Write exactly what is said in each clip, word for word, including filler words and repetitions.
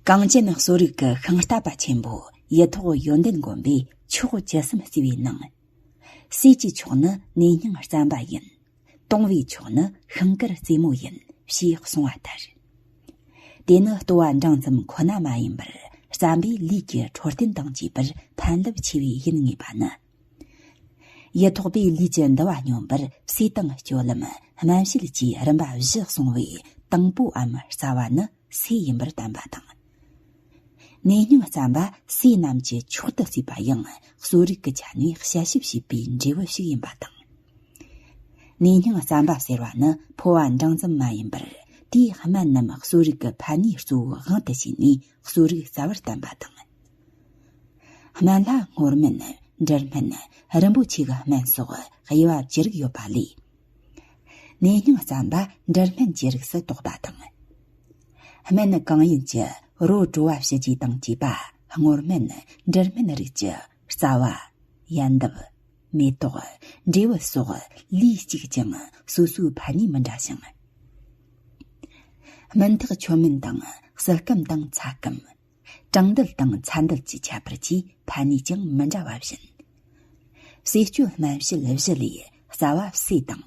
གངས་ཅན་གསོ་རིག་གི་ཤིང་རྟ་པ་ཆེན་པོ་ཡིད་ཐོག་ཡོན་ཏན་མགོན་པོས་ཕྱོགས་བཅུ་གསུམ་གཙོས་པའི་ནང་། ཟས་ཀྱི་མཆོག་ནི་ནས་སྙིང་རྩམ་པ་ཡིན། གཏོང་བའི་མཆོག་ནི་ཤིང་དཀར་རྩེ་མོ་ཡིན་ཞེས་གསུངས་པ་ལྟར། དེ་ནི་ལྟོ་བ་འབྲིང་ཙམ་ཁོ་ན་མ་ཡིན་པར། རྩམ་པས་ལུས་ཀྱི་འཕྲོད་བསྟེན་དང་བཅས་པར་ཕན་རླབས་ཆེ་བའི་ཡུལ་ངེས་པ་ནི། ཡིད་ཐོག་པས་ལུས་ཀྱི་འདུ་བ་སྙོམས་པར་ཟས་དང་སྤྱོད་ལམ་སྨན་དཔྱད་ཀྱི་རིམ་པ་བཞི་གསུངས་པའི་དང་པོའམ་རྩ་བ་ནི་ཟས་ཡིན་པར་བསྟན་པ་དང་། ནས་སྙིང་རྩམ་པ་ཟས་རྣམས་ཀྱི་མཆོག་ཏུ་བརྩིས་པ་ཡང་གསོ་རིག་གི་ཆ་ནས་དཔྱད་ཞིབ་བྱས་པའི་འབྲས་བུ་ཞིག་ཡིན་པ་དང་། ནས་སྙིང་རྩམ་པ་ཟེར་བ་ནི་ཕོ་བ་འབྲིང་ཙམ་མ་ཡིན་པར། དེའི་སྨན་རྣམས་གསོ་རིག་གི་ཕན་ནུས་གཙོ་བོའི་དབང་དུ་བྱས་ནས་གསོ་རིག་རྩ་བར་བསྟན་པ་དང་། སྨན་ལ་སྔོ་སྨན། འབྲུ་སྨན། རིན་པོ་ཆེ་གི་སྨན་སོགས་དབྱེ་བ་ཅི་རིགས་ཡོད་པ་ལས། ནས་སྙིང་རྩམ་པ་འབྲུ་སྨན་གྱི་རིགས་སུ་གཏོགས་པ་དང་། སྨན་གང་ཡིན་གྱི་རོ་བྲོ་བ་ཞི་རྒྱས་དང་བཅས་པ་སྔོ་སྨན། འབྲུ་སྨན་རིགས་ཀྱི་རྩ་བ། ཡན་འདབ། མེ་ཏོག། འབྲས་བུ་སོགས་ལུས་གཅིག་ཀྱང་སོ་སོའི་ཕན་ནུས་མི་འདྲ་ཞིང་། སྨིན་ཐག་ཆོད་སྨིན་དང་བསིལ་སྐམ་དང་ཚ་སྐམ། གྲང་འདུལ་དང་ཚ་འདུལ་གྱི་ཁྱད་པར་གྱིས་ཕན་ནུས་ཀྱང་མི་འདྲ་བ་བཞིན། ཟས་སྤྱོད་སྨན་དཔྱད་བཞི་ལས་རྩ་བ་ཟས་དང་།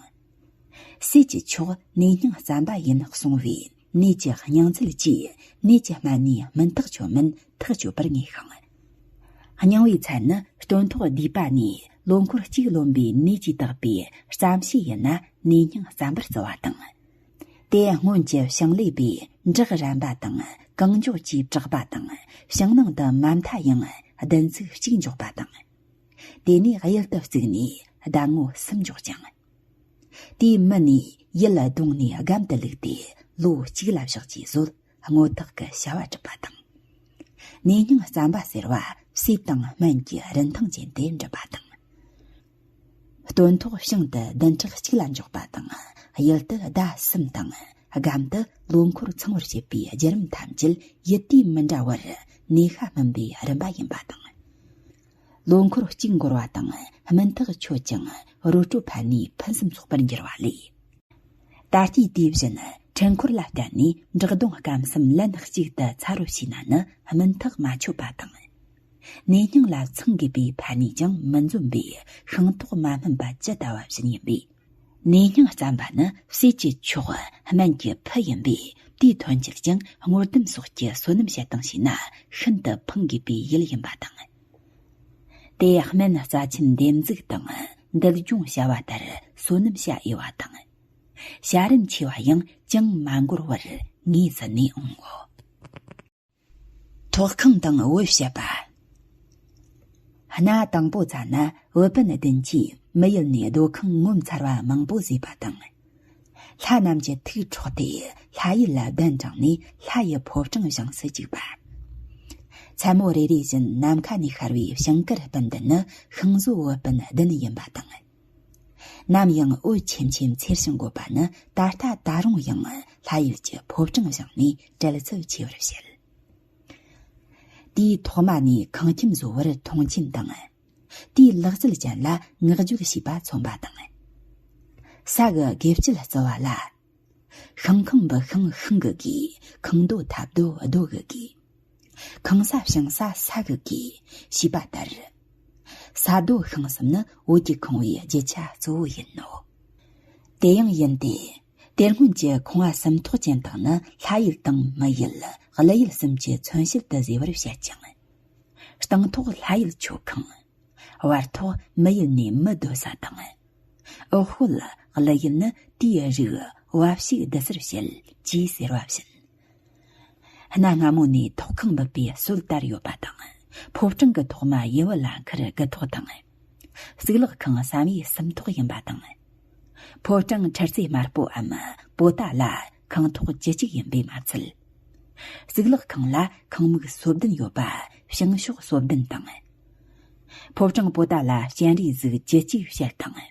ཟས་ཀྱི་མཆོག་ནས་སྙིང་རྩམ་པ་ཡིན་གསུངས་པས་ནས་ཀྱི་སྙིང་ཚུལ་གྱིས་ནས་ཀྱི་སྨན་ནུས་སྨིན་ཐག་ཆོད་མིན་ཐག་གཅོད་པར་ངེས་ཤིང་། སྙིང་བའི་ཚད་ནི་སྟོན་ཐོག་བསྡུས་པ་ནས་ལོ་འཁོར་གཅིག་ལོན་པའི་ནས་ཀྱིས་བཏགས་པའི་རྩམ་ཤེས་ཡིན་ན་ནས་སྙིང་རྩམ་པར་བརྩི་བ་དང་། དེ་སྔོན་གྱི་ཞིང་ལས་པས་འབྲག་རན་པ་དང་གང་མགྱོགས་ཀྱིས་བྲེག་པ་དང་ཞིང་ནང་དུ་མ་མཐའ་ཡང་བདུན་ཚིགས་གཅིག་འཇོག་པ་དང་། དེ་ནས་གཡུལ་དུ་བཙུགས་ནས་ཟླ་ངོ་གསུམ་འཇོག་ཅིང་། དེའི་མུ་ནས་ཡུལ་གདོང་ནས་སྒམ་དུ་བླུགས་ཏེ་ལོ་གཅིག་ལ་བཞག་རྗེས་གཟོད་སྔོ་ཐོག་གི་བྱ་བ་གྲུབ་པ་དང་། ནས་སྙིང་རྩམ་པ་ཟེར་བ་ཟས་དང་སྨན་གྱི་རིན་ཐང་ཅན་ཏེ་འགྲུབ་པ་དང་། སྟོན་ཐོག་ཞིང་དུ་བདུན་ཕྲག་གཅིག་ལ་འཇོག་པ་དང་། ཡུལ་དུ་ཟླ་གསུམ་དང་སྒམ་དུ་ལོ་འཁོར་ཚང་བར་བྱེད་པའི་བརྒྱུད་རིམ་ཐམས་ཅད་ཡུལ་དུས་མི་འདྲ་བར་ནས་ཤ་སྨིན་པའི་རིམ་པ་ཡིན་པ་དང་། ལོ་འཁོར་གཅིག་འགོར་བ་དང་སྨིན་ཐག་ཆོད་ཅིང་རོ་བྲོ་ཕན་ནུས་ཕུན་སུམ་ཚོགས་པར་འགྱུར་བ་ལས། ད་ལྟའི་དུས་བཞིན་འཕྲུལ་འཁོར་ལ་བརྟེན་ནས་བྲག་གདོང་སྐམ་གསུམ་ལན་གཅིག་ཏུ་ཚ་རོ་བྱས་ན་ནི་སྨིན་ཐག་མ་ཆོད་པ་དང་། ནས་སྙིང་ལ་ཚང་དགོས་པའི་ཕན་ནུས་ཀྱང་མི་འཛོམས་པས་ཤིང་ཐོག་མ་སྨིན་པ་ཇི་ལྟ་བ་བཞིན་ཡིན་པས། ནས་སྙིང་རྩམ་པ་ནི་ཟས་ཀྱི་མཆོག་སྨན་གྱི་ཕུ་ཡིན་པས། དེའི་ཐོན་སྐྱེད་ཀྱང་སྔོ་ལྡུམ་སོགས་ཀྱི་སོ་ནམ་བྱེད་སྟངས་ཤེས་ན་ཤིན་ཏུ་ཕུང་དགོས་པའི་ཡུལ་ཡིན་པ་དང་། དེ་སྨན་རྩ་ཆེན་འདེབས་འཛུགས་དང་འདུལ་སྦྱོང་བྱ་བ་ལྟར་སོ་ནམ་བྱ་འོས་པ་དང་། བྱ་རིན་ཆེ་བ་ཡང་ཅང་མ་འགོར་བར་ངོས་ཟིན་ནས་འོང་ངོ་། ཐོག་ཁང་དང་བོད་བཤད་པ། གནའ་དང་པོ་ཙ་ན་བོད་བན་བདུན་གྱིས་མི་ཡུལ་ནས་སྡོད་ཁང་ངོ་མཚར་བ་མང་པོ་བཟོས་པ་དང་། ལྷ་རྣམས་ཀྱི་ཐུགས་འཕྲོག་སྟེ་ལྷ་ཡུལ་ལ་གདན་དྲངས་ནས་ལྷ་ཡི་ཕོ་བྲང་བཞེངས་སུ་བཅུག་པ། མཚན་མོ་རེ་རེ་བཞིན་ནམ་མཁའ་ནས་ཤར་བའི་ཞིང་དཀར་སྤུན་ཟླ་ནི་ཤིང་བཟོ་བོད་བན་བདུན་ཡིན་པ་དང་། ནམ་ཡང་འོད་ཆེམ་ཆེམ་འཚེར་ཞིང་དགོད་པ་ནི་ད་ལྟ་ད་རུང་ཡང་ལྷ་ཡུལ་གྱི་ཕོ་བྲང་བཞེངས་ནས་བྲེལ་འཚུབ་ཆེ་བར་བཤད། དེའི་ཐོག་མ་ནས་ཁང་ཁྱིམ་བཟོ་བར་མཐོང་ཆེན་དང་། དེའི་ལག་རྩལ་ཅན་ལ་བསྔགས་བརྗོད་བྱས་པ་མཚོན་པ་དང་། ས་གི་དགེ་བཅུ་རྩི་བ་ལ། ཤིང་ཁང་འབུ་ཤིང་ཤིང་གི་དགེ། ཁང་རྡོ་ཐབ་རྡོ་རྡོ་གི་དགེ། ཁང་ས་བྱང་ས་ས་གི་དགེ། ཞེས་པ་ལྟར། ས་རྡོ་ཤིང་གསུམ་ནི་བོད་ཀྱི་ཁང་བའི་རྒྱུ་ཆ་གཙོ་བོ་ཡིན་ནོ། དེ་ཡང་ཡིན་ཏེ། དེ་སྔོན་གྱི་ཁང་བ་སུམ་ཐོག་ཅན་དག་ནི་ལྷ་ཡུལ་དང་མི་ཡུལ། ཀླུ་ཡུལ་གསུམ་གྱི་མཚོན་བྱེད་དུ་བཟོས་པར་བཤད་ཅིང་། སྟེང་ཐོག་ལྷ་ཡུལ་མཆོད་ཁང་། བར་ཐོག་མི་ཡུལ་ནས་མི་སྡོད་ས་དང་། འོག་ཤོད་ཀླུ་ཡུལ་ནི་དེའི་རིགས་བབ་ཞིག་བསྡུ་སར་བཤད་ཅེས་ཟེར་བ་བཞིན། གནའ་སྔ་མོ་ནས་ཐོག་ཁང་འབུད་པའི་སྲོལ་དར་ཡོད་པ་དང་། ཕོ་བྲང་གི་ཐོག་མ་ཡུ་བུ་ལ་འཁུར་དགུ་ཐོག་དང་། གཙུག་ལག་ཁང་བསམ་ཡས་སུམ་ཐོག་ཡིན་པ་དང་། ཕོ་བྲང་ཁྲི་རྩེ་དམར་པོའམ་པོ་ཏཱ་ལ་ཁང་ཐོག་བཅུ་གཅིག་ཡིན་པས་མ་ཚད། གཙུག་ལག་ཁང་ལ་ཁང་མིག་སོ་བདུན་ཡོད་པ་བྱང་ཕྱོགས་སོ་བདུན་དང་། ཕོ་བྲང་པོ་ཏཱ་ལ་སྤྱན་རས་གཟིགས་བཅུ་གཅིག་བཤད་དང་།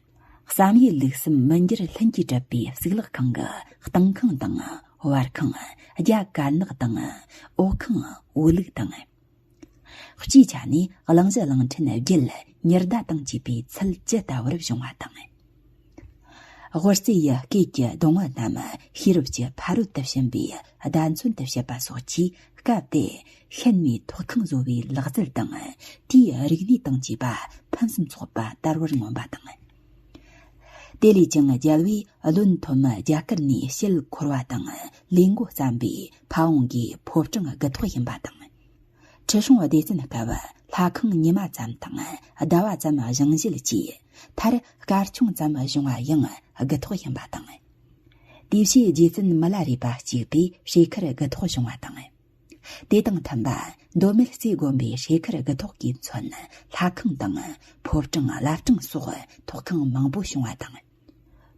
བསམ་ཡས་ལུགས་གསུམ་མི་འགྱུར་ལྷུན་གྱིས་གྲུབ་པའི་གཙུག་ལག་ཁང་གི་སྟེང་ཁང་དང་བར་ཁང་། རྒྱ་དཀར་ནག་དང་། འོག་ཁང་འོད་ལུག་དང་། སྤྱིའི་ཆ་ནས་གླིང་བཞི་གླིང་ཕྲན་བརྒྱད་ཉི་ཟླ་དང་བཅས་པའི་ཚུལ་ཇི་ལྟ་བུར་བྱུང་བ་དང་། དབུ་རྩེ་ཡི་སྐེད་ཀྱི་གདུང་བ་རྣམས་ཤེས་རབ་ཀྱི་ཕ་རོལ་ཏུ་ཕྱིན་པའི་བརྡ་མཚོན་དུ་བཤད་པ་སོགས་ཀྱིས་སྐབས་དེར་ཤན་མའི་ཐོག་ཁང་བཟོ་བའི་ལག་རྩལ་དང་དེའི་རིག་གནས་དང་བཅས་པ་ཕུན་སུམ་ཚོགས་པ་དར་བར་མངོན་པ་དང་། དེ་ལས་ཀྱང་རྒྱལ་བས་བློན་ཐོན་མི་རྒྱ་གར་ནས་ཞལ་འཁོར་བ་དང་ལས་འགོ་བརྩམས་པའི་ཕ་བོང་གི་ཕོ་བྲང་དགུ་ཐོག་ཡིན་པ་དང་། ཁྲི་སྲོང་ལྡེ་བཙན་སྐབས་ལྷ་ཁང་ཉི་མ་ཙམ་དང་ཟླ་བ་ཙམ་བཞེངས་བཞེད་ཀྱིས། མཐར་སྐར་ཆུང་ཙམ་བྱུང་བ་ཡང་དགུ་ཐོག་ཡིན་པ་དང་། དེ་བཞིན་རྗེ་བཙུན་མི་ལ་རས་པ་གཅིག་པའི་སྲས་མཁར་དགུ་ཐོག་བྱུང་བ་དང་། དེ་དང་མཐུན་པ་མདོ་སྨད་རྩེ་དགོན་པའི་སྲས་མཁར་དགུ་ཐོག་གིས་མཚོན་ལྷ་ཁང་དང་ཕོ་བྲང་བླ་བྲང་སོགས་ཐོག་ཁང་མང་པོ་བྱུང་བ་དང་།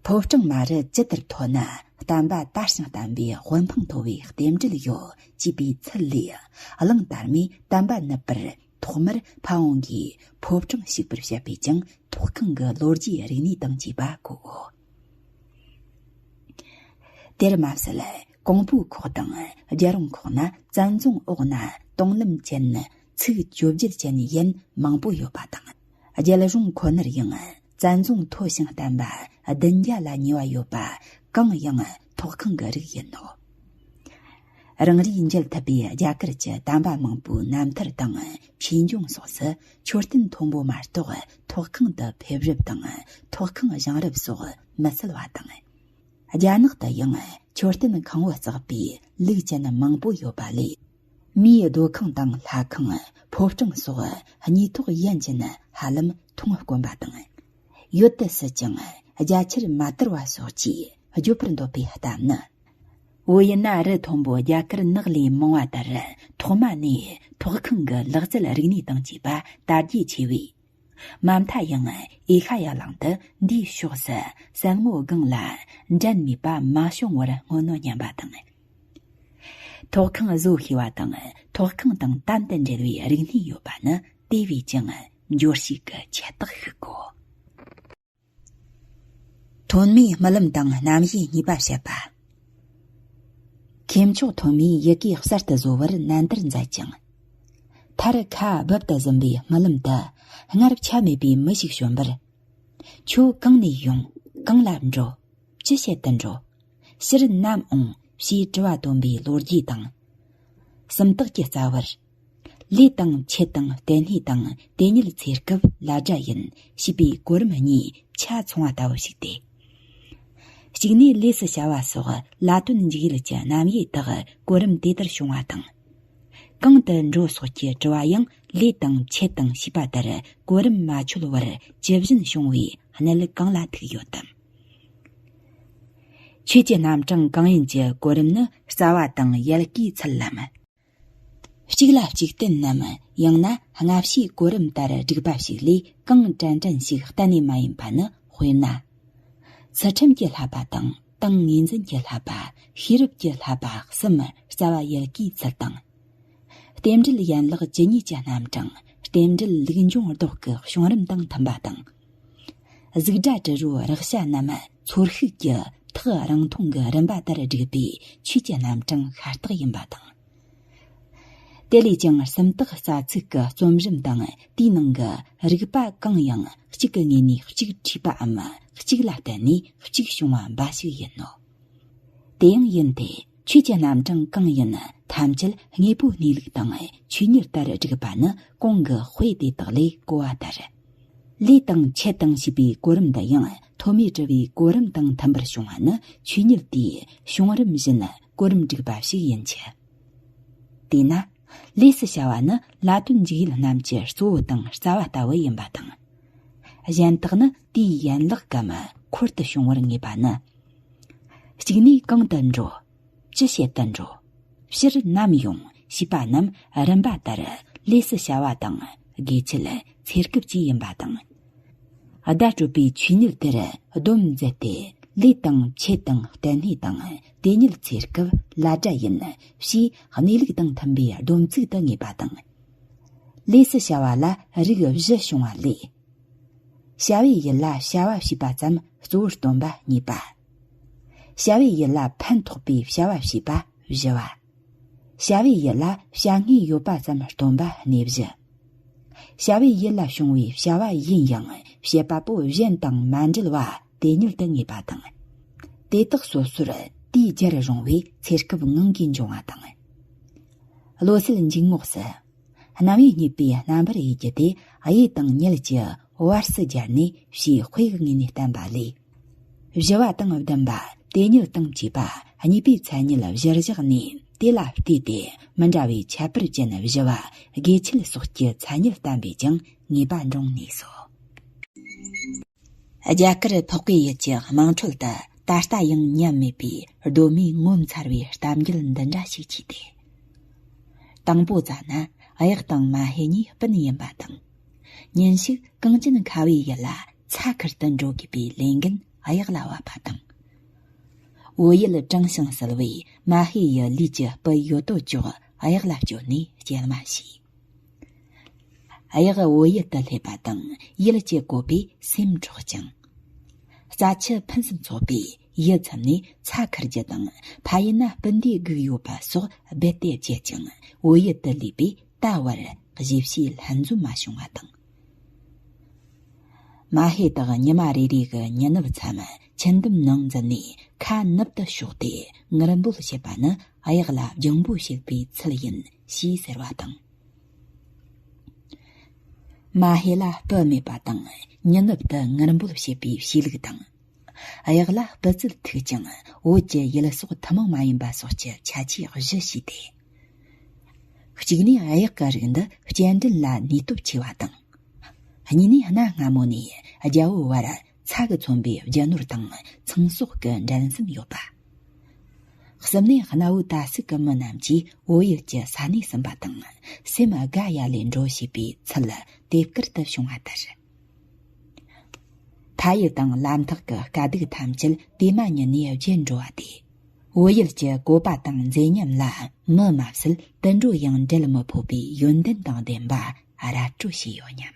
ཕོ་བྲང་མ་རུ་ཇི་ལྟར་མཐོ་ན་བསྟན་པ་དར་ཞིང་བརྟན་པའི་དབུ་འཕང་མཐོ་བའི་རྟེན་འབྲེལ་ཡོད་ཅེས་པའི་ཚུལ་ལས། གླེང་དར་མས་བསྟན་པ་ནུབ་པར་ཐོག་མར་ཕ་བོང་གི་ཕོ་བྲང་བཤིག་པར་བཤད་པས་ཀྱང་ཐོག་ཁང་གི་ལོ་རྒྱུས་རིག་གནས་དང་བཅས་པ་གོ། དེར་མ་ཟད་ཀོང་པོའི་ཁོག་དང་རྒྱལ་རོང་ཁོག་ན་བཙན་རྫོང་འོག་ན་དུང་ལམ་ཅན་ཚིག་བཅོ་བརྒྱད་ཅན་ཡན་མང་པོ་ཡོད་པ་དང་། རྒྱལ་རོང་ཁོ་ནར་ཡང་བཙན་རྫོང་མཐོ་ཞིང་བརྟན་པ་བདུན་བརྒྱ་ལ་ཉེ་བ་ཡོད་པ་གང་ཡང་ཐོག་ཁང་གི་རིགས་ཡིན་ནོ། རང་རེས་མཇལ་ཐུབ་པའི་རྒྱ་གར་གྱི་དམ་པ་མང་པོའི་རྣམ་ཐར་དང་ཆོས་འབྱུང་སོགས་སུ་མཆོད་རྟེན་མཐོན་པོ་མ་གཏོགས་ཐོག་ཁང་དུ་ཕེབས་རབས་དང་ཐོག་ཁང་བཞེངས་རབས་སོགས་མི་གསལ་བ་དང་། རྒྱ་ནག་ཏུ་ཡང་མཆོད་རྟེན་ཁང་བུ་བརྩེགས་པའི་ལུགས་ཅན་མང་པོ་ཡོད་པ་ལས། མིའི་སྡོད་ཁང་དང་ལྷ་ཁང་ཕོ་བྲང་སོགས་གཉིས་ཐོག་ཡན་ཅན་ཧ་ལམ་མཐོང་དཀོན་པ་དང་། ཡོད་དུ་སྲིད་ཀྱང་རྒྱ་ཆེར་མ་དར་བ་སོགས་ཀྱིས་བརྗོད་པར་འདོད་པའི་གཏམ་ནི། བོད་ཡུལ་ན་རི་མཐོན་པོ་རྒྱ་གར་ནགས་ལས་མང་བ་ལྟར་ཐོག་མ་ནས་ཐོག་ཁང་གི་ལག་རྩལ་རིག་གནས་དང་བཅས་པ་དར་རྒྱས་ཆེ་བས། མ་མཐའ་ཡང་ཨེ་ཤ་ཡ་གླིང་དུ་འདིའི་ཕྱོགས་སུ་ཟལ་མོ་སྒང་ལ་འགྲན་མེད་པ་མ་བྱུང་བར་མངོན་ནོ་སྙམ་པ་དང་། ཐོག་ཁང་བཟོ་ཤེས་པ་དང་ཐོག་ཁང་དང་དམ་དུ་འབྲེལ་བའི་རིག་གནས་ཡོད་པ་ནི་དེ་བས་ཀྱང་འབྱོར་ཕྱུག་གི་ཁྱད་རྟགས་ཤིག་གོ། ཐོན་མིའི་རྨི་ལམ་དང་རྣམ་དབྱེ་གཉིས་པ་བཤད་པ། མཁས་མཆོག་ཐོན་མིས་ཡི་གེ་གསར་དུ་བཟོ་བར་ནན་ཏར་མཛད་ཅིང་། མཐར་ཁ་སྦུབ་ཏུ་ཟིན་པའི་རྨི་ལམ་དུ་སྔར་ཆ་མེད་པའི་མི་ཞིག་བྱོན་པར། ཁྱོད་གང་ནས་ཡོང་། གང་ལ་འགྲོ། ཅི་བྱེད་དུ་འགྲོ། ཕྱིར་ནམ་འོང་ཞེས་དྲི་བ་བཏོན་པའི་ལོ་རྒྱུས་དང་། སུམ་རྟགས་ཀྱི་རྩ་བར། ལས་དང་ཆེད་དང་རྟེན་གནས་དང་དེ་ཉིད་ཚེ་སྐབས་ལ་སྒྲ་ཡིན་ཞེས་པའི་གོ་རིམ་གཉིས་ཆ་ཚང་བ་ལྟ་བུ་ཞིག་སྟེ། གཅིག་ནས་ལས་སུ་བྱ་བ་སོགས་ལ་དོན་འཇུག་ཡུལ་གྱི་རྣམ་དབྱེ་དག་གོ་རིམ་དེ་ལྟར་བྱུང་བ་དང་། གང་དུ་འགྲོ་སོགས་ཀྱི་དྲི་བ་ཡང་ལས་དང་ཆེད་དང་ཞེས་པ་ལྟར་གོ་རིམ་མ་འཆོལ་བར་ཇི་བཞིན་བྱུང་བའི་གནད་གང་ལ་ཐུག་ཡོད་དམ། ཆོས་ཀྱི་རྣམ་གྲངས་གང་ཡིན་གྱི་གོ་རིམ་ནི་རྩ་བ་དང་ཡལ་གའི་ཚུལ་ལམ། གཅིག་ལ་གཅིག་བརྟེན་ནམ་ཡང་ན་སྔ་ཕྱིའི་གོ་རིམ་ལྟར་བསྒྲིགས་པ་ཞིག་ལས་གང་དྲན་དྲན་ཞིག་གཏན་ནས་མ་ཡིན་པ་ནི་དཔེར་ན། ཚུལ་ཁྲིམས་ཀྱི་བསླབ་པ་དང་ཏིང་ངེ་འཛིན་གྱི་བསླབ་པ། ཤེས་རབ་ཀྱི་བསླབ་པ་གསུམ་རྩ་བ་ཡལ་གའི་ཚུལ་དང་། རྟེན་འབྲེལ་ཡན་ལག་ཇི་སྙེད་ཀྱི་རྣམ་གྲངས་རྟེན་འབྲེལ་ལུགས་འབྱུང་ལྡོག་གི་བྱུང་རིམ་དང་མཐུན་པ་དང་། གཟུགས་སྒྲ་དྲི་རོ་རེག་བྱ་རྣམས་ཚོར་ཤུགས་ཀྱི་ཐག་རིང་ཐུང་གི་རིམ་པ་ལྟར་བསྒྲིགས་པའི་ཆོས་ཀྱི་རྣམ་གྲངས་ཤ་སྟག་ཡིན་པ་དང་། དེ་ལས་ཀྱང་སུམ་རྟགས་རྩ་ཚིག་གི་རྩོམ་རིམ་དང་དེའི་ནང་གི་རིགས་པ་གང་ཡང་གཅིག་གི་ངོས་ནས་གཅིག་འཁྲུལ་པའམ་གཅིག་ལ་བརྟེན་ནས་གཅིག་བྱུང་བ་འབའ་ཞིག་ཡིན་ནོ། དེ་ཡང་ཡིན་ཏེ། ཆོས་ཀྱི་རྣམ་གྲངས་གང་ཡིན་ཐམས་ཅད་དངོས་པོའི་གནས་ལུགས་དང་ཆོས་ཉིད་ལྟར་བསྒྲིགས་པ་ནི་གོང་གི་དཔེ་དེ་དག་ལས་གོ་བ་ལྟར། ལས་དང་ཆེད་དང་ཞེས་པའི་གོ་རིམ་འདི་ཡང་ཐོན་མིས་དྲི་བའི་གོ་རིམ་དང་མཐུན་པར་བྱུང་བ་ནི་ཆོས་ཉིད་དེའི་བྱུང་རིམ་བཞིན་གོ་རིམ་བསྒྲིགས་པ་ཞིག་ཡིན་ཕྱིར། དེས་ན། ལས་སུ་བྱ་བ་ནི་ལ་དོན་འཇུག་ཡུལ་རྣམས་ཀྱི་གཙོ་བོ་དང་རྩ་བ་ལྟ་བུ་ཡིན་པ་དང་། གཞན་དག་ནི་དེའི་ཡན་ལག་གམ་འཁོར་དུ་བྱུང་བར་ངེས་པ་ནི། གཅིག་ནས་གང་དུ་འགྲོ། ཅི་བྱེད་དུ་འགྲོ། ཕྱིར་ནམ་ཡོང་ཞེས་པ་རྣམས་རིམ་པ་ལྟར་ལས་སུ་བྱ་བ་དང་དགེ་ཆེད་ཚེ་སྐབས་བཅས་ཡིན་པ་དང་། བརྡ་སྤྲོད་པའི་ཆོས་ཉིད་དེར་སྡོམ་མཛད་དེ། ལས་དང་ཆེད་དང་རྟེན་གནས་དང་དེ་ཉིད་ཚེ་སྐབས་ལ་སྒྲ་ཡིན་ཞེས་གནས་ལུགས་དང་མཐུན་པའི་སྡོམ་ཚིག་ཏུ་ངེས་པ་དང་། ལས་སུ་བྱ་བ་ལ་རིགས་བཞི་བྱུང་བ་ལས། བྱ་བའི་ཡུལ་ལ་བྱ་བ་བྱས་པ་ཙམ་གཙོ་བོར་སྟོན་པ་གཉིས་པ། བྱ་བའི་ཡུལ་ལ་ཕན་ཐོགས་པའི་བྱ་བ་བྱས་པ་བཞི་བ། བྱ་བའི་ཡུལ་ལ་བྱ་དངོས་ཡོད་པ་ཙམ་སྟོན་པ་གནས་བཞི། བྱ་བའི་ཡུལ་ལ་བྱུང་བའི་བྱ་བ་ཡིན་ཡང་བྱེད་པ་པོ་གཞན་དང་མ་འབྲེལ་བ་དེ་ཉིད་དུ་ངེས་པ་དང་ དེ་དག་སོ་སོར་དུས་སྦྱར་རུང་བའི་ཚེ་སྐབས་ངང་གིས་འབྱུང་བ་དང་། བློ་གསལ་འཇུག་ངོགས་སུ། རྣམ་དབྱེ་གཉིས་པའི་རྣམ་པར་དབྱེ་རྒྱུ་དེ་དབྱེ་དང་ཉིད་ཀྱི་བར་སུ་སྦྱར་ནས་ཕྱིའི་དཔེ་གི་ངོས་ནས་བསྟན་པ་ལས། བཞི་བ་དང་བདུན་པ་དེ་ཉིད་དང་བཅས་པ་གཉིས་པའི་མཚན་ཉིད་གཞིར་བཞག་ནས་དེ་ལ་ལྟོས་ཏེ་མི་འདྲ་བའི་ཁྱད་པར་ཅན་བཞི་བ་དགེ་ཆེད་སོགས་ཀྱི་མཚན་ཉིད་བསྟན་པས་ཀྱང་ངེས་པ་འདྲོངས་ནུས་སོ། རྒྱ་གར་འཕགས་པའི་ཡུལ་གྱི་དམངས་ཁྲོད་དུ་ད་ལྟ་ཡང་ཉམས་མེད་པའི་གདོད་མའི་ངོ་མཚར་བའི་གཏམ་རྒྱུད་འདི་འདྲ་ཞིག་མཆིས་ཏེ། དང་པོ་ཙ་ན་གཡག་དང་མ་ཧེ་གཉིས་སྤུན་ཡིན་པ་དང་། ཉིན་ཞིག་གངས་ཅན་ཁ་བའི་ཡུལ་ལ་ཚྭ་ཁུར་དུ་འགྲོ་དགོས་པའི་ལས་འགན་གཡག་ལ་བབས་པ་དང་། བོད་ཡུལ་གྲང་ཞིང་བསིལ་བས་མ་ཧེ་ཡི་ལུས་ཀྱི་སྤུ་ཡོད་དོ་ཅོག་གཡག་ལ་བསྐྱོན་ནས་སྐྱེལ་མ་བྱས། གཡག་བོད་ཡུལ་དུ་སླེབས་པ་དང་ཡུལ་གྱི་བཀོད་པས་སེམས་འཕྲོག་ཅིང་། རྩྭ་ཆུ་ཕུན་སུམ་ཚོགས་པའི་ཡུལ་མཚམས་ནས་ཚྭ་ཁུར་རྒྱུ་དང་ཕ་ཡུལ་ན་སྤུན་ཟླས་སྒུག་ཡོད་པ་སོགས་རྦད་དེ་བརྗེད་ཅིང་བོད་ཡུལ་དུ་སླེབས་པས་ད་བར་གཞིས་བྱེས་ལྷན་འཛོམས་མ་བྱུང་བ་དང་། མ་ཧེ་དག་ཉི་མ་རེ་རེ་གི་ཉི་ནུབ་མཚམས་ཆུ་འདམ་ནང་འཛུལ་ནས་ཁ་ནུབ་ཏུ་ཕྱོགས་ཏེ་ངུར་འབོད་བྱེད་པ་ནི་གཡག་ལ་སྦྱང་བོ་བྱེད་པའི་ཚུལ་ཡིན་ཞེས་ཟེར་བ་དང་། མ་ཧེ་ལ་སྤུ་མེད་པ་དང་ཉི་ནུབ་ཏུ་ངུར་འབོད་བྱེད་པའི་གཤིས་ལུགས་དང་། གཡག་ལ་སྤུ་རྩལ་མཐུག་ཅིང་བོད་ཀྱི་ཡུལ་སྲོག་ཐུན་མོང་མ་ཡིན་པ་སོགས་ཀྱི་ཁྱད་ཆོས་བཞི་ཞིག་སྟེ། གཅིག་ནས་གཡག་གི་རིགས་འདི་སྐྱེལ་འདྲེན་ལ་ནུས་སྟོབས་ཆེ་བ་དང་། གཉིས་ནས་གནའ་སྔ་མོ་ནས་རྒྱལ་པོའི་བར་ཚྭ་གིས་མཚོན་པའི་རྒྱུ་ནོར་དང་ཚོང་ཟོག་གི་འགྲན་སེམས་ཡོད་པ། གསུམ་ནས་གནའ་བོའི་ད་སིག་གི་མི་རྣམས་ཀྱིས་བོད་ཡུལ་གྱི་ས་གནས་ཟིན་པ་དང་སེམས་དགའ་ཡ་ལས་འགྲོ་ཞེས་པའི་ཚུལ་དེབ་དཀར་དུ་བྱུང་བ་ལྟར། ཕ་ཡུལ་དང་ལམ་ཐག་གི་དཀའ་སྡུག་ཐམས་ཅད་པད་མ་ཉིད་ནས་བརྗེད་འགྲོ་བ་སྟེ། བོད་ཡུལ་གྱི་བཀོད་པ་དང་མཛེས་ཉམས་ལ་མི་མ་བསད་དུད་འགྲོ་ཡང་འབྲལ་མི་ཕོད་པའི་ཡོན་ཏན་དང་ལྡན་པ་ར་སྤྲོད་བྱས་ཡོད་སྙམ།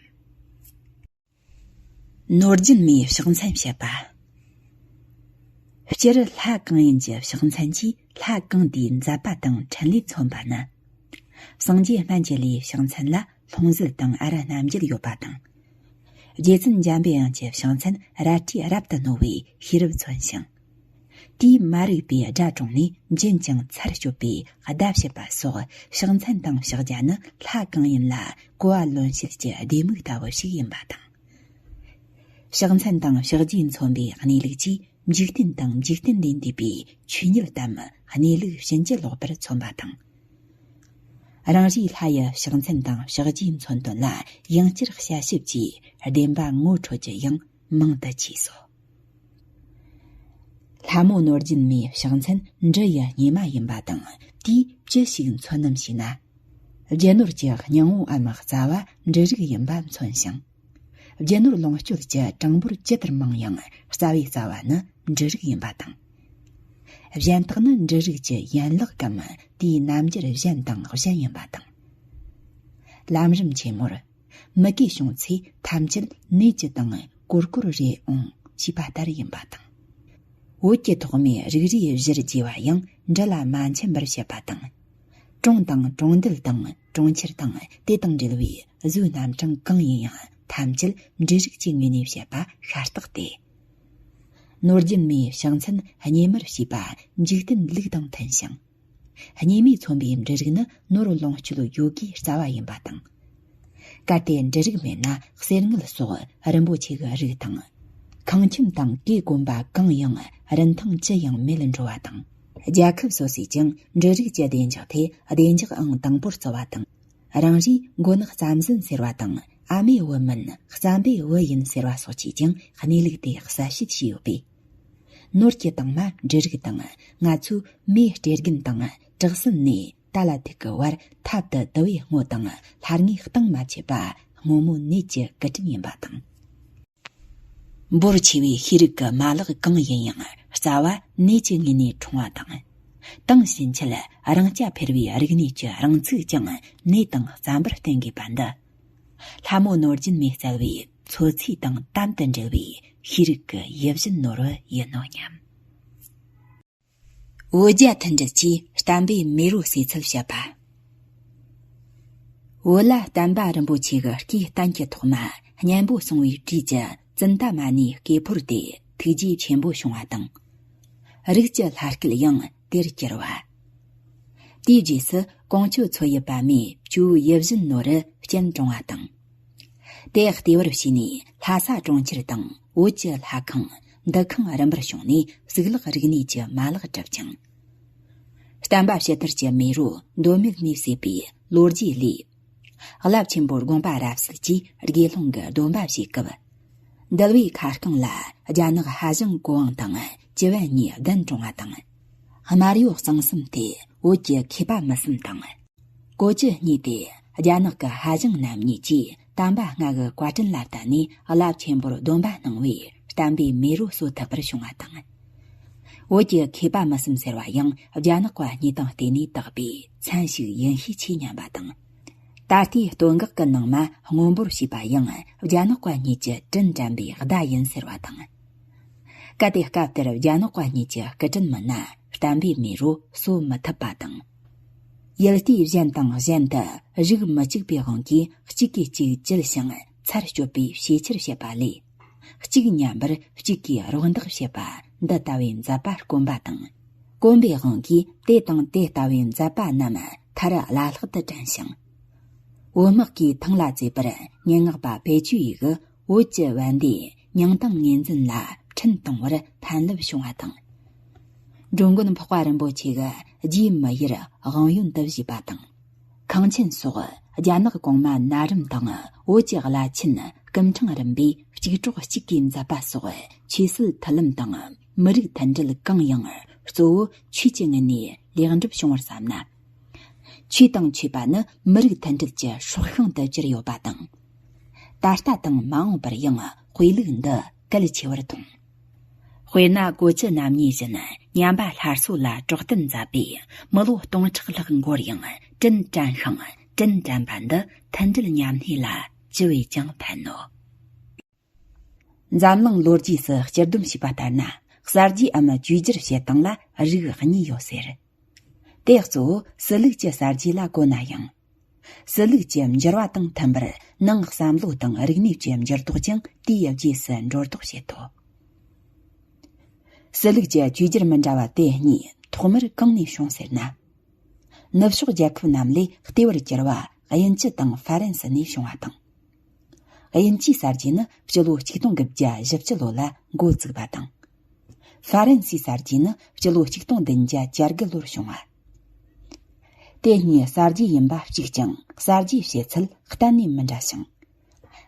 ནོར་རྒྱུན་མའི་ཕྱག་མཚན་བཤད་པ། སྤྱིར་ལྷ་གང་ཡིན་གྱི་ཕྱག་མཚན་གྱིས་ལྷ་གང་དེའི་མཛད་པ་དང་འཕྲིན་ལས་མཚོན་པ་ནི། སངས་རྒྱས་སྨན་གྱི་བླའི་ཕྱག་མཚན་ལ་ལྷུང་བཟེད་དང་ཨ་ར་རྣམ་བརྒྱད་ཡོད་པ་དང་། རྗེ་བཙུན་འཇམ་པའི་དབྱངས་ཀྱི་ཕྱག་མཚན་རལ་གྲིས་རབ་ཏུ་རྣོ་བའི་ཤེས་རབ་མཚོན་ཞིང་། དེས་མ་རིག་པའི་དགྲ་དྲངས་ནས་འབྱིན་ཅིང་ཚར་གཅོད་པའི་བརྡ་བྱེད་པ་སོགས་ཕྱག་མཚན་དང་ཕྱག་རྒྱ་ནི་ལྷ་གང་ཡིན་ལ་གོ་བ་ལོན་བྱེད་ཀྱི་ལྡེ་མིག་ལྟ་བུ་ཞིག་ཡིན་པ་དང་། ཕྱག་མཚན་དང་ཕྱག་རྒྱས་མཚོན་པའི་གནས་ལུགས་ཀྱིས་འཇིག་རྟེན་དང་འཇིག་རྟེན་ལས་འདས་པའི་ཆོས་ཉིད་དམ་གནས་ལུགས་ཕྱིན་ཅི་ལོག་པར་མཚོན་པ་དང་། རང་རེའི་ལྷ་ཡི་ཕྱག་མཚན་དང་ཕྱག་རྒྱས་མཚོན་དོན་ལ་ཡང་བསྐྱར་དཔྱད་ཞིབ་ཀྱིས་བདེན་པ་ངོ་འཕྲོད་རྒྱུ་ཡང་མང་དུ་མཆིས་སོ། ལྷ་མོ་ནོར་རྒྱུན་མའི་ཕྱག་མཚན་འབྲུ་ཡི་སྙེ་མ་ཡིན་པ་དང་དེས་ཅི་ཞིག་མཚོན་ནམ་ཞེ་ན། རྒྱུ་ནོར་གྱི་སྙིང་བོའམ་རྩ་བ་འབྲུ་རིགས་ཡིན་པ་མཚོན་ཞིང་། རྒྱུ་ནོར་ལོངས་སྤྱོད་ཀྱི་གྲངས་འབོར་ཇི་ལྟར་མང་ཡང་རྩ་བའི་རྩ་བ་ནི་འབྲུ་རིགས་ཡིན་པ་དང་། གཞན་དག་ནི་འབྲུ་རིགས་ཀྱི་ཡན་ལག་གམ་དེའི་རྣམ་འགྱུར་གཞན་དང་གཞན་ཡིན་པ་དང་། ལམ་རིམ་ཆེན་མོར། མི་དགེ་བྱུང་ཚེ་ཐམས་ཅད་ནད་ཀྱི་སྟེང་ཀོར་ཀོར་རེ་འོང་ཞེས་པ་ལྟར་ཡིན་པ་དང་། བོད་ཀྱི་ཐོག་མའི་རིགས་རུས་གཞིར་བྱས་པ་ཡང་འབྲུ་ལ་མ་འཆམ་པར་བཤད་པ་དང་། གྲོང་དང་གྲོང་རྡལ་དང་གྲོང་ཁྱེར་དང་དེ་དང་འབྲེལ་བའི་གཟུགས་རྣམ་གྲངས་གང་ཡིན་ཡང་ཐམས་ཅད་འབྲུ་རིགས་ཀྱི་ངོས་ནས་བཤད་པ་ཤ་སྟག་སྟེ། ནོར་རྒྱུན་མའི་ཕྱག་མཚན་སྙེ་མར་བྱས་པ་འཇིག་རྟེན་ལུགས་དང་མཐུན་ཞིང་། སྙེ་མས་མཚོན་པའི་འབྲུ་རིགས་ནི་ནོར་ལོངས་སྤྱོད་ཡོད་དགུའི་རྩ་བ་ཡིན་པ་དང་། གལ་ཏེ་འབྲུ་རིགས་མེད་ན་གསེར་དངུལ་སོགས་རིན་པོ་ཆེ་གི་རིགས་དང་། ཁང་ཁྱིམ་དང་གོས་གོན་པ་གང་ཡང་རིན་ཐང་ཅི་ཡང་མེད་འགྲོ་བ་དང་། རྒྱལ་ཁབ་སོ་སོས་ཀྱང་འབྲུ་རིགས་ཀྱི་བདེ་འཇགས་ཐད་བདེ་འཇགས་ཨང་དང་པོར་བརྩི་བ་དང་། རང་རེའི་མགོ་ནག་རྩྭ་འཛིན་ཟེར་བ་དང་ཨ་མའི་བུ་མིན་རྩྭ་འབའི་བུ་ཡིན་ཟེར་བ་སོགས་ཀྱིས་ཀྱང་གནས་ལུགས་དེ་གསལ་བཤད་བྱས་ཡོད་པས། ནོར་གྱི་དྭངས་མ་འབྲུ་རིགས་དང་ང་ཚོའི་མེས་སྤྲེལ་རྒན་དང་བྲག་སྲིན་ནས་ཏཱ་ལ་ཐུག་གི་བར་ཐབ་ཏུ་དུ་བའི་སྔོ་དང་ལྷར་ངའི་གཏིང་མ་ཆད་པ་སྔོན་མོ་ནད་ཀྱི་སྐུ་དྲིན་ཡིན་པ་དང་། འབོར་ཆེ་བའི་ཤེས་རིག་གི་མ་ལག་གང་ཡིན་ཡང་རྩ་བ་ནད་ཀྱི་ངོས་ནས་འཁྲུངས་པ་དང་། དེང་ཕྱིན་ཆད་རང་རྐྱ་འཕེར་བའི་རིག་གནས་ཀྱི་རང་ཚུགས་ཀྱང་ནད་དང་རྩ་འབར་བསྟེན་དགོས་པ་འདི། ལྷ་མོ་ནོར་རྒྱུན་མས་སྩལ་བའི་མཚོ་ཚིས་དང་དམ་དུ་འབྲེལ་བའི་ཤེས་རིག་གི་ཡིད་བཞིན་ནོར་བུ་ཡིན་ནོ་སྙམ། འོ་བརྒྱ་མཐུན་སྒྲིལ་གྱིས་བསྟན་པའི་མེ་རོ་གསོས་ཚུལ་བཤད་པ། བོད་ལ་བསྟན་པ་རིན་པོ་ཆེ་གི་སྐུའི་གཏན་གྱི་ཐོག་མ་གཉན་པོ་སྲུང་བའི་གྲས་ཀྱི་ཙུན་ད་མ་ཎིའི་སྐུ་ཕུར་དེ་ཐུགས་རྗེ་ཆེན་པོ་བྱུང་བ་དང་། རིགས་ཀྱི་ལྷ་སྐལ་ཡང་དེར་གྱུར་བ། དེའི་རྗེས་སུ་ཀོང་ཇོ་མཚོ་ཡི་པདྨས་ཇོ་བོ་ཡིད་བཞིན་ནོར་རུ་སྤྱན་དྲངས་པ་དང་། དེ་ལྟེ་བར་བྱས་ནས་ལྷ་ས་གྲོང་ཁྱེར་དང་བོད་ཀྱི་ལྷ་ཁང་འདུ་ཁང་རིམ་པར་བྱུང་ནས་གཙུག་ལག་རིག་གནས་ཀྱི་མ་ལག་གྲུབ་ཅིང་། བསྟན་པ་ཕྱི་དར་གྱི་མེ་རོ་མདོ་སྨད་ནས་བསྲེགས་པའི་ལོ་རྒྱུས་ལས། རླབས་ཆེན་པོ་དགོངས་པ་རབ་གསལ་གྱིས་དགེ་སློང་གི་སྡོམ་པ་བཞེས་སྐབས། འདུལ་བའི་ཁ་རྐང་ལ་རྒྱ་ནག་ཧ་ཅང་གོ་དབང་དང་བཅུ་བ་གཉིས་གདན་དྲངས་པ་དང་། སྨར་ཡོ་གཙང་གསུམ་སྟེ་བོད་ཀྱི་མཁས་པ་མི་གསུམ་དང་། གོ་ཅི་གཉིས་ཏེ་རྒྱ་ནག་གི་ཧ་ཅང་རྣམ་གཉིས་ཀྱིས་དམ་པ་ལྔ་གི་བཀའ་དྲིན་ལ་བརྟེན་ནས་རླབས་ཆེན་པོར་སྡོམ་པ་གནང་བས་བསྟན་པའི་མེ་རོ་གསོ་ཐུབ་པར་བྱུང་བ་དང་། བོད་ཀྱི་མཁས་པ་མི་གསུམ་ཟེར་བ་ཡང་རྒྱ་ནག་པ་གཉིས་དང་བལྟས་ནས་བཏགས་པའི་མཚན་ཞིག་ཡིན་ཤས་ཆེ་སྙམ་པ་དང་། ད་ལྟའི་སྟོད་འགག་གི་ནང་མ་སྔོན་པོར་ཞེས་པ་ཡང་རྒྱ་ནག་པ་གཉིས་ཀྱི་དྲིན་དྲན་པའི་བརྡ་ཡིན་ཟེར་བ་དང་། གལ་ཏེ་སྐབས་དེར་རྒྱ་ནག་པ་གཉིས་ཀྱི་སྐུ་དྲིན་མིན་ན་བསྟན་པའི་མེ་རོ་གསོ་མི་ཐུབ་པ་དང་། ཡུལ་དུས་གཞན་དང་གཞན་དུ་རིགས་མི་གཅིག་པའི་དབང་གིས་གཅིག་གིས་གཅིག་བཅིལ་ཞིང་ཚར་གཅོད་པའི་བྱས་ཕྱིར་བཤད་པ་ལས། གཅིག་མཉམ་པར་གཅིག་གིས་རོགས་འདེགས་བྱེད་པ་འདི་ལྟ་བུའི་མཛད་པ་དཀོན་པ་དང་། དཀོན་པའི་དབང་གིས་དེ་དང་དེ་ལྟ་བུའི་མཛད་པ་རྣམས་མཐར་བླ་ལྷག་ཏུ་དྲན་ཞིང་། བོད་དམག་གིས་ཐང་ལ་བཙས་པར་སྙན་ངག་པ་བེ་ཅུ་ཡི་གི་བོད་ཀྱི་བན་དེ་མྱང་ཏང་ངོས་འཛིན་ལ་འཕྲིན་གཏོང་བར་ཕན་རླབས་བྱུང་བ་དང་། འགྲོ་མགོན་འཕགས་པ་རིན་པོ་ཆེ་གི་རྗེས་མི་ཡུལ་དབང་ཡོད་འདི་བཞེས་པ་དང་། ཁང་ཆེན་སོགས་རྒྱ་ནག་གོང་མ་ན་རིམ་དང་བོད་ཀྱི་བླ་ཆེན་སྐུ་ཕྲེང་རིམ་པས་གཅིག་གྲོགས་གཅིག་གིས་མཛད་པ་སོགས་ཆོས་སྲིད་མཐུན་ལམ་དང་མི་རིགས་མཐུན་སྒྲིལ་གང་ཡང་གཙོ་བོ་ཆོས་ཀྱི་ངོས་ནས་ལེགས་འགྲུབ་བྱུང་བར་བསམ་ན། ཆོས་དང་ཆོས་པ་ནི་མི་རིགས་མཐུན་སྒྲིལ་གྱི་སྲོག་ཤིང་དུ་གྱུར་ཡོད་པ་དང་། ད་ལྟ་དང་མ་འོངས་པར་ཡང་དཔེ་ལུགས་འདི་གལ་ཆེ་བར་མཐོང་། དཔེར་ན་གོ་ཅི་རྣམ་གཉིས་བཞིན་ཉམས་པ་སླར་གསོ་ལ་གྲོགས་བསྟུན་མཛད་པས་མི་ལོ་སྟོང་ཕྲག་ལྷག་འགོར་ཡང་དྲིན་དྲན་ཤིང་དྲིན་དྲན་པ་འདི་མཐུན་སྒྲིལ་མཉམ་གནས་ལ་ཅི་བས་ཀྱང་ཕན་ནོ། འཛམ་གླིང་ལོ་རྒྱུས་སུ་སྤྱི་སྡོམ་བྱས་པ་ལྟར་ན། གསར་བརྗེའམ་བཅོས་བསྒྱུར་བྱེད་སྟངས་ལ་རིགས་གཉིས་ཡོད་ཟེར། དེ་གཙོ་བོ་སྲིད་ལུགས་ཀྱི་གསར་བརྗེ་ལ་གོ་ན་ཡང་། སྲིད་ལུགས་ཀྱི་འགྱུར་བ་དང་མཐུན་པར་ནང་བསམ་བློ་དང་རིག་གནས་ཀྱི་འགྱུར་ལྡོག་ཀྱང་དེའི་རྗེས་སུ་འགྲོ་ལྡོག་བྱེད་དོ། སྲིད་ལུགས་ཀྱི་བཅོས་བསྒྱུར་མི་འདྲ་བ་དེ་གཉིས་ཐོག་མར་གང་ནས་བྱུང་ཟེར་ན། ནུབ་ཕྱོགས་རྒྱལ་ཁབ་རྣམས་ལས་ལྟེ་བར་གྱུར་བ་དབྱིན་ཇི་དང་ཧྥ་རན་སི་ནས་བྱུང་བ་དང་། དབྱིན་ཇིའི་གསར་བརྗེ་ནི་སྤྱི་ལོ་ཆིག་སྟོང་དགུ་བརྒྱ་བཞི་བཅུ་ལོ་ལ་འགོ་བཙུགས་པ་དང་། ཧྥ་རན་སིའི་གསར་བརྗེ་ནི་སྤྱི་ལོ་ཆིག་སྟོང་བདུན་བརྒྱ་གྱ་དགུ་ལོར་བྱུང་བ། དེ་གཉིས་གསར་བརྗེ་ཡིན་པ་གཅིག་ཀྱང་གསར་བརྗེའི་བྱེད་ཚུལ་གཏན་ནས་མི་འདྲ་ཞིང་།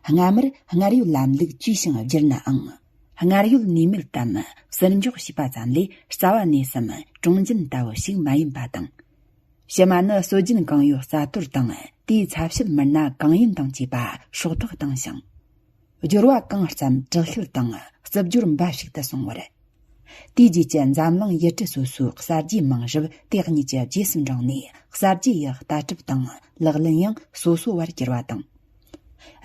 སྔ་མར་སྔར་ཡོད་ལམ་ལུགས་བཅོས་ཤིང་བསྒྱུར་ནའང་། སྔར་ཡོད་ནུས་མེད་དམ་ཟུར་འཇོག་བྱས་པ་ཙམ་ལས་རྩ་བ་ནས་སམ་གྲོང་འཇིན་ལྟ་བུ་ཞིག་མ་ཡིན་པ་དང་། ཕྱི་མ་ནི་སྲོལ་རྒྱུན་གང་ཡོད་རྩ་གཏོར་དང་དེའི་ཚབ་བྱེད་མི་སྣ་གང་ཡིན་དང་བཅས་པ་སྲོག་ཐོག་བཏང་ཞིང་། སྦྱོར་བ་གང་བརྩམས་དྲག་ཤུལ་དང་རྩུབ་སྦྱོར་འབའ་ཞིག་ཏུ་སོང་བར། དེའི་རྗེས་ཀྱི་འཛམ་གླིང་ཡུལ་གྲུ་སོ་སོའི་གསར་བརྗེའི་རྨང་གཞི་དེ་གཉིས་ཀྱི་རྗེས་སུ་འབྲངས་ནས་གསར་བརྗེ་ཡི་ལྟ་གྲུབ་དང་ལག་ལེན་ཡང་སོ་སོ་བར་གྱུར་བ་དང་།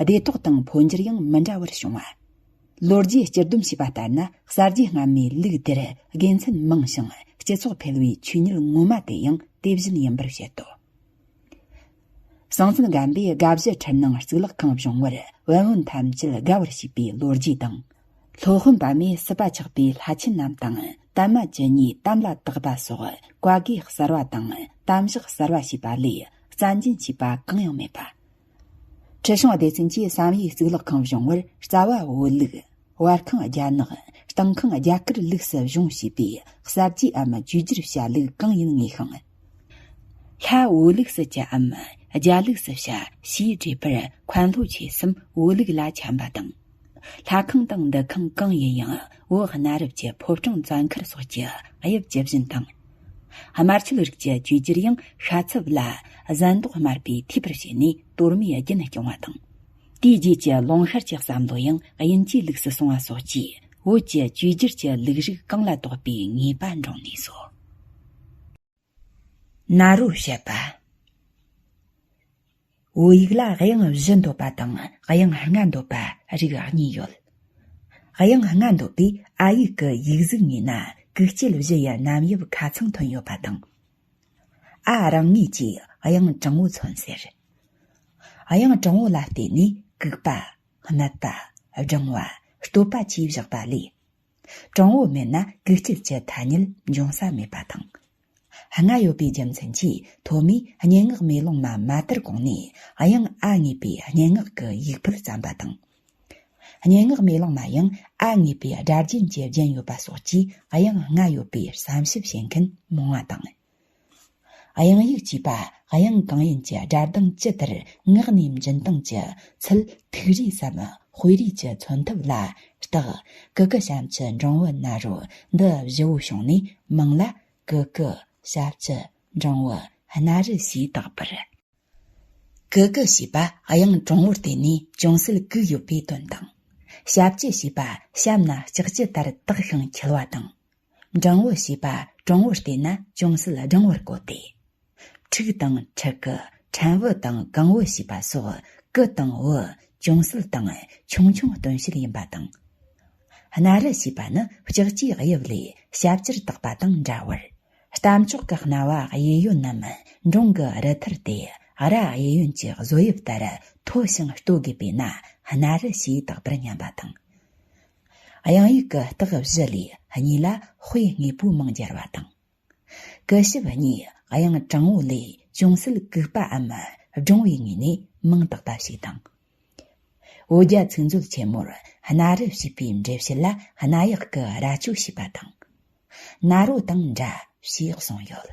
བདེ་ཐོག་དང་འཕོ་འགྱུར་ཡང་མི་འདྲ་བར་བྱུང་བ། ལོ་རྒྱུས་སྤྱི་སྡོམ་བྱས་པ་ལྟར་ན་གསར་བརྗེ་སྔ་མའི་ལུགས་དེར་དགེ་མཚན་མང་ཞིང་སྤྱི་ཚོགས་འཕེལ་བའི་ཆོས་ཉིད་ངོ་མ་དེ་ཡང་དེ་བཞིན་ཡིན་པར་བཤད་དོ། སྲོང་བཙན་སྒམ་པོས་དགའ་བཞི་ཁྲིར་ནང་གཙུག་ལག་ཁང་བཞེངས་པར་བན་བོན་ཐམས་ཅད་དགའ་བར་བྱས་པའི་ལོ་རྒྱུས་དང་། སློབ་དཔོན་པདྨས་སྲིད་པ་ཆགས་པའི་ལྷ་ཆེན་རྣམས་དང་པདྨ་བཅུ་གཉིས་དམ་ལ་བཏགས་པ་སོགས་བཀའ་བརྒྱད་གསར་བ་དང་གཏམ་བཞག་གསར་བ་ཞེས་པ་ལས་རྩ་འཛིན་བྱས་པ་གང་ཡང་མེད་པ། ཁྲི་བྱང་སྡེ་བཙན་གྱིས་བསམ་ཡས་གཙུག་ལག་ཁང་བཞེངས་པར་རྩ་བ་བོད་ལུགས། བར་ཁང་རྒྱ་ནག། སྟེང་ཁང་རྒྱ་གར་ལུགས་སུ་བྱུང་ཞེས་པའི་གསར་བརྗེའམ་བཅོས་བསྒྱུར་བྱ་ལུགས་གང་ཡིན་ངེས་ཤིང་། ལྷ་བོད་ལུགས་སུ་བྱའམ་རྒྱ་ལུགས་སུ་བྱ་ཞེས་དྲིས་པར་མཁན་སློབ་ཆོས་གསུམ་བོད་ལུགས་ལ་འཆམ་པ་དང་། ལྷ་ཁང་དང་འདུ་ཁང་གང་ཡིན་ཡང་བོད་གནའ་རབས་ཀྱི་ཕོ་བྲང་བཙོན་ཁར་སོགས་ཀྱི་དབྱིབས་ཇི་བཞིན་དང་། དམར་ཆོས་རིགས་ཀྱི་བཅོས་བསྒྱུར་ཡང་ཤ་ཚབ་ལ་ཟན་རྡོག་དམར་པོས་འཐུས་པར་བྱས་ནས་གཏོར་མའི་རྒྱན་སྐྱོང་བ་དང་། དེའི་རྗེས་ཀྱི་ལུང་ཤར་གྱི་བསམ་བློ་ཡང་དབྱིན་ཇིའི་ལུགས་སུ་སོང་བ་སོགས་ཀྱིས་བོད་ཀྱི་བཅོས་བསྒྱུར་གྱི་ལུགས་རིགས་གང་ལ་གཏོགས་པའི་ངེས་པ་འདྲོངས་ནུས་སོ། ན་རོ་བཤད་པ། བོད་ཡིག་ལ་དབྱངས་བཞི་འདོད་པ་དང་དབྱངས་ལྔ་འདོད་པ་རིགས་གཉིས་ཡོད། དབྱངས་ལྔ་འདོད་པའི་ཨ་ཡིག་གི་ཡིག་གཟུགས་ངོས་ན་གུག་ལྕེ་བཞི་ཡི་རྣམ་དབྱིབས་ཁ་ཚང་ཐོན་ཡོད་པ་དང་། ཨ་རང་ངོས་ཀྱི་དབྱངས་དྲང་བོ་མཚོན་ཟེར། དབྱངས་དྲང་བོ་ལ་བརྟེན་ནས་གུག་པ། སྨུད་པ། སྦྲང་བ། བསྟོད་པ་བཅས་བཞག་པ་ལས། གྲང་བོ་མེད་ན་གུག་སྐྱེད་ཀྱི་ཐ་སྙད་འབྱུང་ས་མེད་པ་དང་། སྔ་ཡོད་པའི་རྒྱུ་མཚན་གྱིས་ཐོག་མའི་སྙན་ངག་མེ་ལོང་མ་མ་དར་གོང་ནས་དབྱངས་ཨ་ངེས་པའི་སྙན་ངག་གི་ཡིག་ཕུད་བརྩམས་པ་དང་། སྙན་ངག་མེ་ལོང་མ་ཡང་ཨ་ངེས་པའི་སྒྲ་རྒྱན་གྱིས་བརྒྱན་ཡོད་པ་སོགས་ཀྱིས་དབྱངས་སྔ་ཡོད་པའི་བསམ་ཞིབ་བྱེད་མཁན་མང་བ་དང་། དབྱངས་ཡིག་ཅེས་པ་དབྱངས་གང་ཡིན་གྱི་སྒྲ་གདངས་ཇི་ལྟར་ངག་ནས་འབྱིན་སྟངས་ཀྱི་ཚུལ་ཐིག་རིས་སམ་དཔེ་རིས་ཀྱི་མཚོན་ཐབས་ལ་བརྟག། གུ་གུ་ཞབས་ཀྱུ་འབྲིང་བུ་ན་རོ་འདི་བཞི་བོ་བྱུང་ནས་མིང་ལ་གུ་གུ་ཞབས་ཀྱུ་འབྲིང་བུ་སྣ་རུ་ཞེས་བཏགས་པར། གུ་གུ་ཞེས་པ་དབྱངས་གྲང་བོར་བརྟེན་ནས་ཅུང་ཟད་གུག་ཡོད་པའི་དོན་དང་། ཞབས་ཀྱུ་ཞེས་པ་ཞབས་ན་ལྕགས་ཀྱུ་ལྟར་དག་ཤིང་འཁྱིལ་བ་དང་། འབྲིང་བུ་ཞེས་པ་གྲང་བོར་བལྟས་ན་ཅུང་ཟད་འབྲིང་བར་བཀོད་དེ། ཕྲུག་དང་ཕྲུ་གུ། ཕྲན་བུ་དང་གང་བུ་ཞེས་པ་སོགས་གུ་དང་བུ་ཅུང་ཟད་དང་ཆུང་ཆུང་སྟོན་བྱེད་ཡིན་པ་དང་། སྣ་རུ་ཞེས་པ་ནི་ལྕགས་ཀྱུའི་དབྱིབས་ལས་ཞབས་ཀྱུར་བཏགས་པ་དང་འདྲ་བར། རྟ་མཆོག་གི་སྣ་བ་གཡས་གཡོན་ནམ་འབྲོང་གི་རུ་ཐུར་དེ་རྭ་གཡས་གཡོན་གྱི་བཟོ་དབྱིབས་ལྟར་མཐོ་ཞིང་སྟོད་དགོས་པས་ན་སྣ་རུ་ཞེས་བཏགས་པར་སྙམ་པ་དང་། དབྱངས་ཡིག་གི་རྟགས་བཞི་ལས་གཉིས་ལ་དཔེ་དངོས་པོའི་མིང་སྦྱར་བ་དང་། གུ་ཞབས་གཉིས་དབྱངས་དྲང་བོ་ལས་ཅུང་ཟད་གུག་པའམ་སྦྲང་བའི་ངོས་ནས་མིང་བཏགས་པ་ཞིག་དང་། འོ་རྒྱ་ཚིག་མཛོད་ཆེན་མོར་སྣ་རུ་ཞེས་པའི་འགྲེལ་བཤད་ལ་སྣ་ཡག་གི་རྭ་ཅོ་ཞེས་པ་དང་། ན་རོ་དང་འདྲ་ཞེས་གསུངས་ཡོད།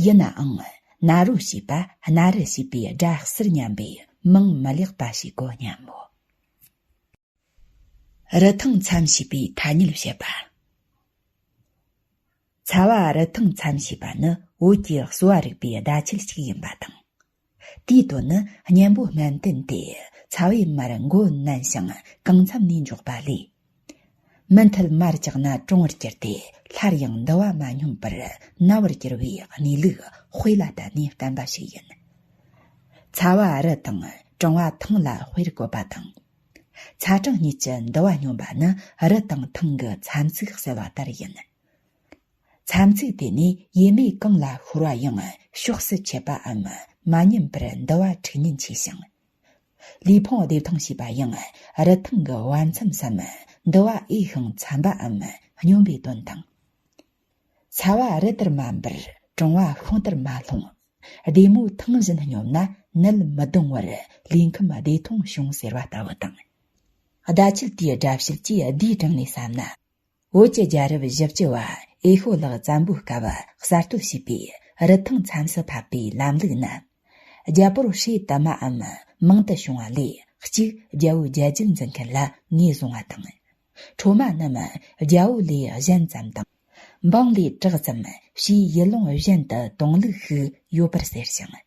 ཡིན་ནའང་ན་རོ་ཞེས་པ་སྣ་རུ་ཞེས་པའི་སྒྲ་ཟུར་མཉམ་པས་མིང་མི་ལེགས་པ་ཞིག་གོ་སྙམ་མོ། རི་ཐང་མཚམས་ཞེས་པའི་ཐ་སྙད་བཤད་པ། ཚ་བ་རི་ཐང་མཚམས་ཞེས་པ་ནི་བོད་ཀྱི་གསོ་བ་རིག་པའི་བརྡ་ཆད་ཅིག་ཡིན་པ་དང་། དེའི་དོན་ནི་གཉེན་པོ་སྨན་བསྟེན་ཏེ་ཚ་བའི་མར་མགོ་མནན་ཞིང་གང་འཚམ་ནས་འཇོག་པ་ལས། མུ་མཐུད་མར་བཅག་ན་གྲང་བར་གྱུར་ཏེ་སླར་ཡང་འདུ་བ་མ་སྙོམས་པར་ན་བར་གྱུར་བའི་གནས་ལུགས་དཔེ་ལ་བལྟས་ནས་བསྟན་པ་ཞིག་ཡིན། ཚ་བ་རི་དང་གྲང་བ་ཐང་ལ་དཔེར་བཀོད་པ་དང་། ཚ་གྲང་གཉིས་ཀྱི་འདུ་བ་སྙོམས་པ་ནི་རི་དང་ཐང་གི་མཚམས་ཚིགས་གསལ་བ་ལྟར་ཡིན། མཚམས་ཚིགས་དེ་ནས་ཡས་མས་གང་ལ་ཤོར་བ་ཡང་ཕྱོགས་སུ་ཆད་པའམ་མ་ཉམས་པར་འདུ་བ་འཁྲུག་ཉེན་ཆེ་ཞིང་། ལུས་ཕུང་བདེ་ཐང་ཞེས་པ་ཡང་རི་ཐང་གི་བར་མཚམས་སམ་འདུ་བ་འོས་ཤིང་འཚམ་པའམ་སྙོམས་པའི་དོན་དང་། ཚ་བ་རི་ལྟར་མ་འབར། གྲང་བ་ཤིང་ལྟར་མ་ལྷུང་། བདེ་མོ་ཐང་བཞིན་སྙོམས་ན་ནད་མི་གདོང་བར་ལུས་ཁམས་བདེ་ཐང་བྱུང་ཟེར་བ་ལྟ་བུ་དང་། བརྡ་ཆད་དེའི་སྒྲ་བཤད་ཀྱིས་བསྡུས་དྲངས་ནས་བསམ་ན། བོད་ཀྱི་རྒྱལ་རབས་བཞི་བཅུ་བ་ཨེ་ཤོ་ལགས་བཙན་པོའི་སྐབས་གསར་གཏོད་བྱས་པའི་རི་ཐང་མཚམས་སུ་ཕབ་པའི་ལམ་ལུགས་ནི། རྒྱལ་པོར་སྲས་དུ་མའམ་མང་དུ་བྱུང་བ་ལས་གཅིག་རྒྱལ་པོའི་རྒྱལ་རྒྱུད་འཛིན་མཁན་ལ་ངོས་བཟུང་བ་དང་། འཕྲོ་མ་རྣམས་རྒྱལ་པོ་ལས་གཞན་ཙམ་དང་། འབངས་ལས་དྲག་ཙམ་ཞེས་ཡུལ་ལུང་གཞན་དུ་གཏོང་ལུགས་ཤིག་ཡོད་པར་ཟེར་ཞིང་།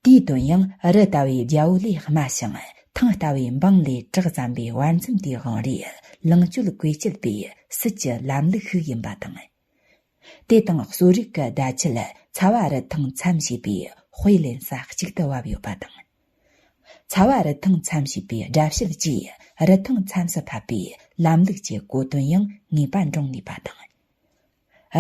དེའི་དོན་ཡང་རི་ལྟ་བུའི་རྒྱལ་པོ་ལས་དམའ་ཞིང་ཐང་ལྟ་བུའི་འབངས་ལས་དྲག་ཙམ་པའི་བར་མཚམས་དེའི་དབང་རིས་ལིང་སྤྱོད་བཀོལ་སྤྱད་པའི་སྲིད་ཀྱི་ལམ་ལུགས་ཤིག་ཡིན་པ་དང་། དེ་དང་གསོ་རིག་གི་བརྡ་ཆད་ཚ་བ་རི་ཐང་མཚམས་ཞེས་པའི་དཔེ་ལེན་ས་གཅིག་ཏུ་བབས་ཡོད་པ་དང་། ཚ་བ་རི་ཐང་མཚམས་ཞེས་པའི་སྒྲ་བཤད་ཀྱིས་རི་ཐང་མཚམས་སུ་ཕབ་པའི་ལམ་ལུགས་ཀྱི་གོ་དོན་ཡང་ངེས་པ་འདྲོངས་ནུས་པ་དང་།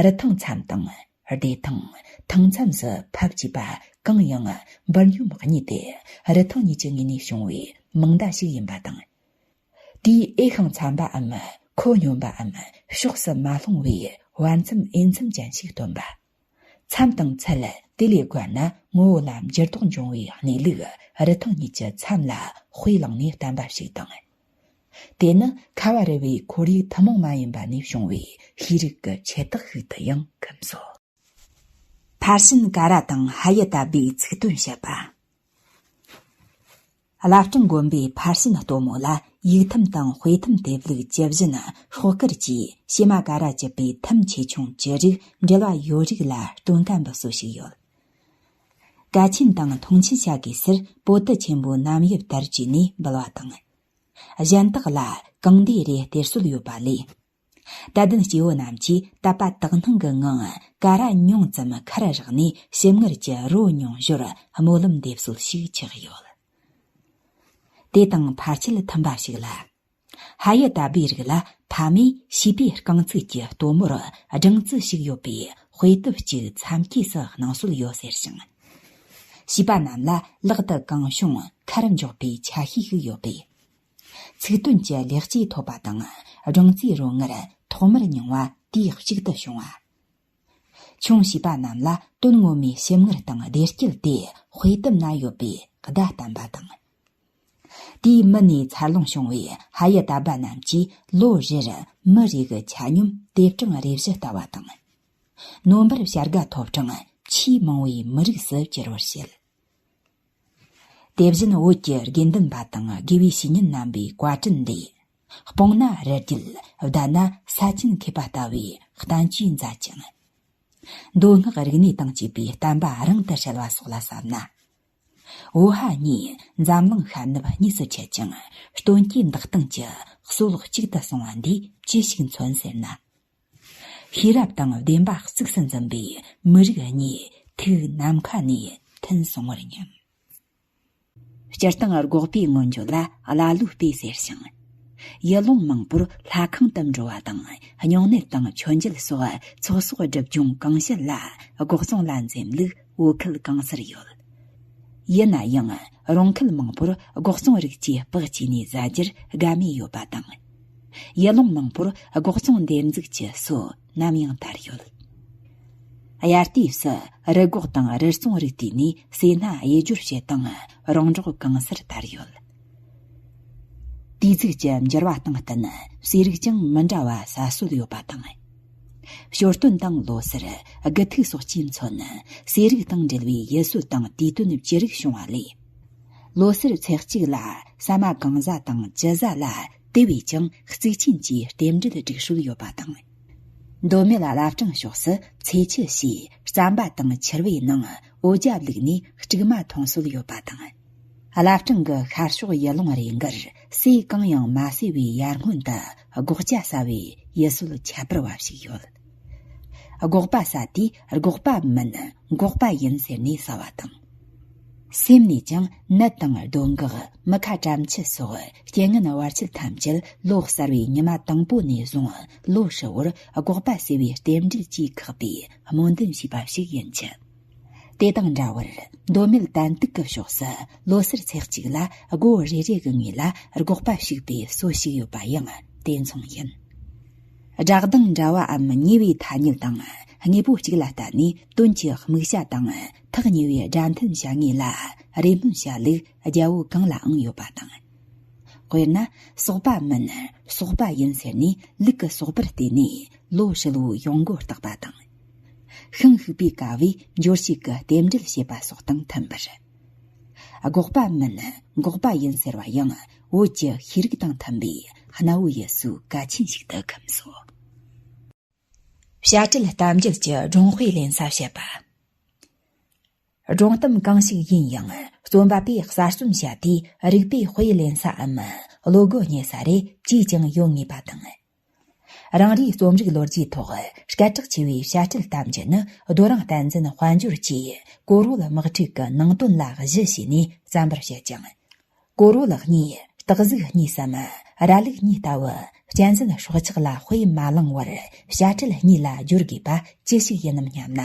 རི་ཐང་མཚམས་དང་། བདེ་ཐང་། ཐང་མཚམས་སུ་ཕབ་ཅེས་པ་གང་ཡང་འབུར་སྙོམས་གཉིས་ཏེ་རི་ཐང་གཉིས་ཀྱི་ངོས་ནས་བྱུང་བའི་མིང་བརྡ་ཞིག་ཡིན་པ་དང་། དེའི་འོས་ཤིང་འཚམ་པའམ་མཁོ་སྙོམས་པའམ་ཕྱོགས་སུ་མ་ལྷུང་བའི་བར་མཚམས་འོས་འཚམ་ཅན་ཞིག་སྟོན་པ། མཚམས་དང་ཚད་དེ་ལས་བརྒལ་ན་ངོ་བོ་ལ་འགྱུར་ལྡོག་འབྱུང་བའི་གནས་ལུགས་རི་ཐང་གཉིས་ཀྱི་མཚམས་ལ་དཔེ་བླངས་ནས་བསྟན་པ་ཞིག་དང་། དེ་ནི་ཁ་བ་རི་བའི་ཁོར་ཡུག་ཐུན་མོང་མ་ཡིན་པ་ནས་བྱུང་བའི་ཤེས་རིག་གི་ཁྱད་རྟགས་ཤིག་ཏུ་ཡང་ཁུམས་སོ། ཕར་ཕྱིན་ཀ་ར་དང་ཧ་ཡི་ཏ་བིའི་ཚིག་དོན་བཤད་པ། བླ་བྲང་དགོན་པའི་ཕར་ཕྱིན་སྟོན་མོ་ལ་ཡིག་ཐུམ་དང་དཔེ་ཐུམ་དེབ་ལུགས་ཇི་བཞིན་ཤོག་དཀར་གྱིས་ཕྱེ་མ་ཀ་ར་བཅུ་པའི་ཐུམ་ཆེ་ཆུང་ཅི་རིགས་འབྲེལ་བ་ཡོད་རིགས་ལ་སྟོན་ཀ་འབུལ་སྲོལ་ཞིག་ཡོད། ཀ་ཆེན་དང་མཐོང་ཆེན་བྱ་དགོས་ཟེར་པོ་ཏི་ཆེན་པོའི་རྣམ་དབྱེ་བསྟར་བཅོས་ནས་འབུལ་བ་དང་། གཞན་དག་ལ་གང་འདོད་རེ་སྟེར་སྲོལ་ཡོད་པ་ལས། དད་ལྡན་སྐྱེ་བོ་རྣམས་ཀྱིས་དད་པ་དག་སྣང་གི་ངང་ཀ་ར་ཉུང་ཙམ་ཁར་བཞག་ནས་ཞིམ་མངར་གྱི་རོ་མྱོང་ཞོར་སྨོན་ལམ་འདེབས་སྲོལ་ཞིག་ཆགས་ཡོད། དེ་དང་ཕལ་ཆེར་མཐུན་པ་ཞིག་ལ། ཧ་ཡི་ཏ་བིའི་རིགས་ལ་ཕ་མས་བྱིས་པའི་རྐང་ཚུགས་ཀྱི་སྟོན་མོར་སྦྲང་རྩི་ཞིག་ཡོད་པའི་དཔེ་དེབ་ཅིག་མཚམས་སྐྱེས་སུ་གནང་སྲོལ་ཡོད་ཟེར་ཞིང་། བྱིས་པ་རྣམས་ལ་ལག་ཏུ་གང་བྱུང་ཁར་འཇོག་པའི་ཆ་ཤས་ཤིག་ཡོད་པས། ཚིག་དོན་གྱི་ལེགས་སྐྱེས་ཐོབ་པ་དང་སྦྲང་རྩིའི་རོལ་ངར་ཐོག་མར་མྱོང་བ་དུས་གཅིག་ཏུ་བྱུང་བ། ཆུང་བྱིས་པ་རྣམས་ལ་དོན་ངོ་མའི་ཞིམ་མངར་དང་བདེ་སྐྱིད་དེ་དཔེ་དེབ་ན་ཡོད་པའི་བརྡ་བསྟན་པ་དང་། དེའི་མི་ནས་འཚར་ལོངས་བྱུང་བའི་ཧ་ཡི་དད་པ་རྣམས་ཀྱིས་ལོ་རེར་མི་རེ་གི་ཆ་སྙོམས་དེབ་གྲངས་རེ་བཞི་ལྟ་བ་དང་། ནོ་བེལ་བྱ་དགའ་ཐོབ་གྲངས་ཆེས་མང་བའི་མི་རིགས་སུ་གྱུར་བར་བཤད། དེ་བཞིན་བོད་ཀྱི་དགེ་འདུན་པ་དང་དགེ་བའི་བཤེས་གཉེན་རྣམ་པའི་བཀའ་དྲིན་ལས། སྤོང་ན་རི་རྒྱུད། བཟླས་ན་ས་ཆེན་ཁེབས་པ་ལྟ་བུའི་བསྟན་བཅོས་མཛད་ཅིང་། མདོ་སྔགས་རིག་གནས་དང་བཅས་པའི་བསྟན་པ་རིང་དུ་གསལ་བ་སོགས་ལ་བསམ་ན། བོད་ཧ་གཉིས་འཛམ་གླིང་ཤར་ནུབ་གཉིས་སུ་ཁྱེར་ཅིང་སྟོན་སྐྱེས་འདི་སྟེང་གི་སྲོལ་གཅིག་ཏུ་སོང་བ་འདིས་ཅི་ཞིག་མཚོན་ཟེར་ན། ཤེས་རབ་དང་བདེན་པ་གཙིགས་སུ་འཛིན་པའི་མི་རིགས་གཉིས་ཐུགས་ནམ་མཁའ་ནས་མཐུན་སོང་བར་སྙམ། སྤྱིར་བཏང་འགོག་པའི་སྔོན་བརྗོད་ལ་ཀླ་ཀློའི་དཔེ་ཟེར་ཞིང་། ཡུལ་ལུང་མང་པོར་ལྷ་ཁང་དུ་འགྲོ་བ་དང་སྨྱུང་གནས་དང་མཆོད་མཇལ་སོགས་ཚོགས་གསོག་སྒྲིབ་སྦྱོང་གང་བྱེད་ལ་སྒོག་བཙོང་ལ་འཛེམ་ལུགས་བོད་ཁུལ་གང་སར་ཡོད། ཡིན་ན་ཡང་རོང་ཁུལ་མང་པོར་སྒོག་བཙོང་རིགས་ཀྱི་སྤགས་བཅས་ནས་བཟའ་རྒྱུར་དགའ་མོས་ཡོད་པ་དང་། ཡུལ་ལུང་མང་པོར་སྒོག་བཙོང་འདེབས་འཛུགས་ཀྱི་སྲོལ་ནམ་ཡང་དར་ཡོད། དབྱར་དུས་སུ་རི་སྒོག་དང་རི་བཙོང་རིགས་དེ་ནས་ཟས་སྣ་གཡོས་སྦྱོར་བྱེད་སྟངས་རོང་འབྲོག་གང་སར་དར་ཡོད། དུས་ཚིགས་ཀྱི་འགྱུར་བ་དང་བསྟུན་ཟས་རིགས་ཀྱང་མི་འདྲ་བ་ཟ་སྲོལ་ཡོད་པ་དང་། ཞོ་སྟོན་དང་ལོ་སར། དགུ་ཐིག་སོགས་ཀྱིས་མཚོན་ཟས་རིགས་དང་འབྲེལ་བའི་ཡུལ་སྲོལ་དང་དུས་སྟོན་བཅུ་རིགས་བྱུང་བ་ལས། ལོ་སར་ཚེས་གཅིག་ལ་ཟ་མ་གང་བཟའ་དང་ཅི་བཟའ་ལ་དེ་བས་ཀྱང་གཙིགས་ཆེན་གྱི་རྟེན་འབྲེལ་སྒྲིག་སྲོལ་ཡོད་པ་དང་། མདོ་སྨད་བླ་བྲང་ཕྱོགས་སུ་ཚེས་ཆུ་ཞེས་རྩམ་པ་དང་ཕྱུར་བའི་ནང་འོ་བརྒྱ་བླུགས་ནས་དཀྲུག་མ་འཐུང་སྲོལ་ཡོད་པ་དང་། བླ་བྲང་གི་ཤར་ཕྱོགས་ཡུལ་ལུང་རེ་འགར་ཟས་གང་ཡང་མ་ཟོས་པའི་ཡར་སྔོན་དུ་སྒོག་ཇ་ཟ་བའི་ཡུལ་སྲོལ་ཁྱད་པར་བ་ཞིག་ཡོད། སྒོག་པ་ཟ་དུས་སྒོག་པ་མིན་འགོག་པ་ཡིན་ཟེར་ནས་ཟ་བ་དང་། སེམས་ནས་ཀྱང་ནད་དང་གདོན་འགག་མི་ཁ་གྲམ་ཆུ་སོགས་རྐྱེན་ངན་བར་ཆད་ཐམས་ཅད་ལོ་གསར་བའི་ཉི་མ་དང་པོ་ནས་བཟུང་ལོ་ཧྲིལ་བོར་སྒོག་པ་ཟོས་པའི་རྟེན་འབྲེལ་གྱིས་ཁེགས་པའི་སྨོན་འདུན་ཞུས་པ་ཞིག་ཡིན་གྱི། དེ་དང་འདྲ་བར་མདོ་སྨད་དན་ཏིག་གི་ཕྱོགས་སུ་ལོ་སར་ཚེས་གཅིག་ལ་སྒོ་རེ་རེ་གི་ངོས་ལ་སྒོག་པ་ཕྱུག་པའི་སྲོལ་ཞིག་ཡོད་པ་ཡང་དེ་མཚུངས་ཡིན། སྒྲ་གདངས་འདྲ་བའམ་ཉེ་བའི་ཐ་སྙད་དང་དངོས་པོ་གཅིག་ལ་བརྟེན་ནས་དོན་གྱི་དམིགས་བྱ་དང་ཐག་ཉེ་བའི་སྒྲ་མཐུན་བྱ་ངེས་ལ་རེ་སྨོན་བྱ་ལུགས་རྒྱལ་པོ་གང་ལའང་ཡོད་པ་དང་། དཔེར་ན་སོག་པ་མིན་སོག་པ་ཡིན་ཟེར་ནས་ལུག་གི་སོག་པར་བལྟས་ནས་ལོ་ཧྲིལ་བོའི་ཡོང་སྒོ་བརྟག་པ་དང་། ཤིང་ཕུག་པའི་ཀ་བས་འབྱོར་བྱེད་ཀྱི་རྟེན་འབྲེལ་བྱེད་པ་སོགས་དང་མཐུན་པར། སྒོག་པ་མིན་འགོག་པ་ཡིན་ཟེར་བ་ཡང་བོད་ཀྱི་ཤེས་རིག་དང་མཐུན་པའི་གནའ་བོའི་ཡུལ་སྲོལ་གལ་ཆེན་ཞིག་ཏུ་ཁུམས་སོ། བྱ་བྲལ་གཏམ་རྒྱུད་ཀྱི་སྒྲུང་དཔེ་ལེན་ས་བཤད་པ། སྒྲུང་གཏམ་གང་ཞིག་ཡིན་ཡང་རྩོམ་པ་པོས་གསར་རྩོམ་བྱ་དུས་རིག་པའི་དཔེ་ལེན་སའམ་བློ་སྒོ་རྙེད་ས་རེ་ཅིས་ཀྱང་ཡོད་ངེས་པ་དང་། རང་རེའི་རྩོམ་རིག་ལོ་རྒྱུས་ཐོག་སྐད་གྲགས་ཆེ་བའི་བྱ་བྲལ་གཏམ་རྒྱུད་ནི་རྡོ་རིང་བསྟན་འཛིན་དཔལ་འབྱོར་གྱིས་གོ་རོལ་དམག་འཁྲུག་གི་ནང་དོན་ལ་གཞི་བྱས་ནས་བརྩམ་པར་བཤད་ཅིང་། གོ་རོལ་གཉིས་སྟག་གཟིག་གཉིས་སམ་ར་ལུག་གཉིས་ལྟ་བུ་གཅན་གཟན་སྲོག་ཆགས་ལ་དཔེ་མ་བླངས་བར་བྱ་བྲལ་གཉིས་ལ་བསྒྱུར་དགོས་པ་ཅི་ཞིག་ཡིན་ནམ་སྙམ་ན།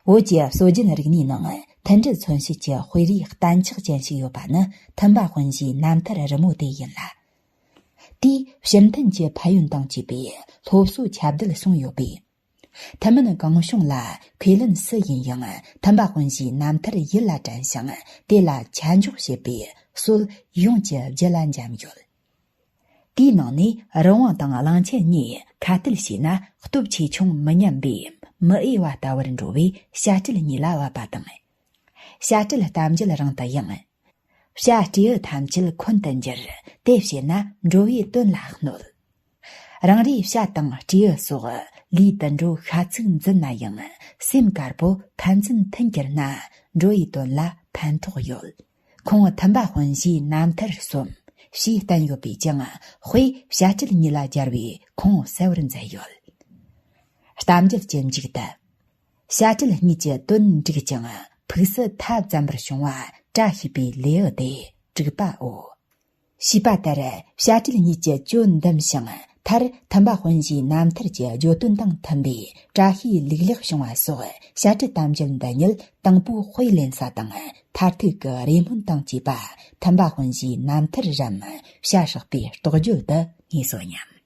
བོད་ཀྱི་སྲོལ་རྒྱུན་རིག་གནས་ནང་མཐུན་སྒྲིལ་མཚོན་བྱེད་ཀྱི་དཔེ་རིས་གཏན་ཆགས་ཅན་ཞིག་ཡོད་པ་ནི་མཐུན་པ་དཔོན་བཞིའི་རྣམ་ཐར་རི་མོ་དེ་ཡིན་ལ། དེས་ཕྱིར་འཐེན་གྱི་ཕན་ཡོན་དང་བཅས་པའི་སློབ་གསོ་ཁྱབ་གདལ་གསུངས་ཡོད་པས། ཐུན་མིན་གང་བྱུང་ལ་ཁས་ལེན་སུ་ཡིན་ཡང་མཐུན་པ་དཔོན་བཞིའི་རྣམ་ཐར་ཡིད་ལ་དྲན་ཞིང་དེ་ལ་ཆ་འཇོག་བྱེད་པའི་སྲོལ་ཡོངས་ཀྱི་རྒྱུད་ལ་འབྱམས་ཡོད། དེའི་ནང་ནས་རི་དབང་དང་གླང་ཆེན་གཉིས་ཁ་གཏད་བྱས་ན་སྟོབས་ཆེ་ཆུང་མི་མཉམ་པའི་མི་འོས་པ་ལྟ་བུར་འགྲོ་བས་བྱ་བྲལ་གཉིས་ལ་བབས་པ་དང་། བྱ་བྲལ་གཏམ་རྒྱུད་རང་དུ་ཡང་། བྱ་སྤྲེའུ་ཐམས་ཅད་འཁོན་དུ་འགྱུར། དེ་བྱས་ན་འགྲོ་བའི་དོན་ལ་གནོད། རང་རེའི་བྱ་དང་སྤྲེའུ་སོགས་ལུས་དུད་འགྲོ་ཤ་ཚུགས་འཛིན་ན་ཡང་སེམས་དཀར་པོ་ཕན་ཚུན་མཐུན་གྱུར་ན་འགྲོ་བའི་དོན་ལ་ཕན་ཐོགས་ཡོད། ཁོང་མཐུན་པ་དཔོན་བཞིའི་རྣམ་ཐར་གསུམ་ཞེས་བསྟན་ཡོད་པས་ཀྱང་དཔེ་བྱ་བྲལ་གཉིས་ལ་སྦྱར་བས་ཁོང་གསལ་བར་མཛད་ཡོད། གཏམ་རྒྱུད་ཀྱི་མཇུག་ཏུ། བྱ་བྲལ་གཉིས་ཀྱི་དོན་འགྲིག་ཅིང་ཕུགས་སུ་མཐའ་བཙན་པར་བྱུང་བ་བཀྲ་ཤིས་པའི་ལེའུ་སྟེ་དྲུག་པའོ། ཞེས་པ་ལྟར་བྱ་བྲལ་གཉིས་ཀྱི་བཅོས་འདེམས་ཤིང་མཐའ་ མཐར་ཐུམ་པ་དཔོན་བཞིའི་རྣམ་ཐར་གྱི་བརྗོད་དོན་དང་མཐུན་པའི་བཀྲ་ཤིས་ལེགས་ལེགས་བྱུང་བ་སོགས་བཤད་སྲིད་གཏམ་རྒྱུད་འདི་ཉིད་དང་པོའི་དཔེ་ལེན་ས་དང་མཐར་ཐུག་གི་རེ་སྨོན་དང་བཅས་པ་ཐུམ་པ་དཔོན་བཞིའི་རྣམ་ཐར་རམ་བྱ་སྲེག་པའི་རྟོགས་བརྗོད་དུ་ངེས་སོ་སྙམ།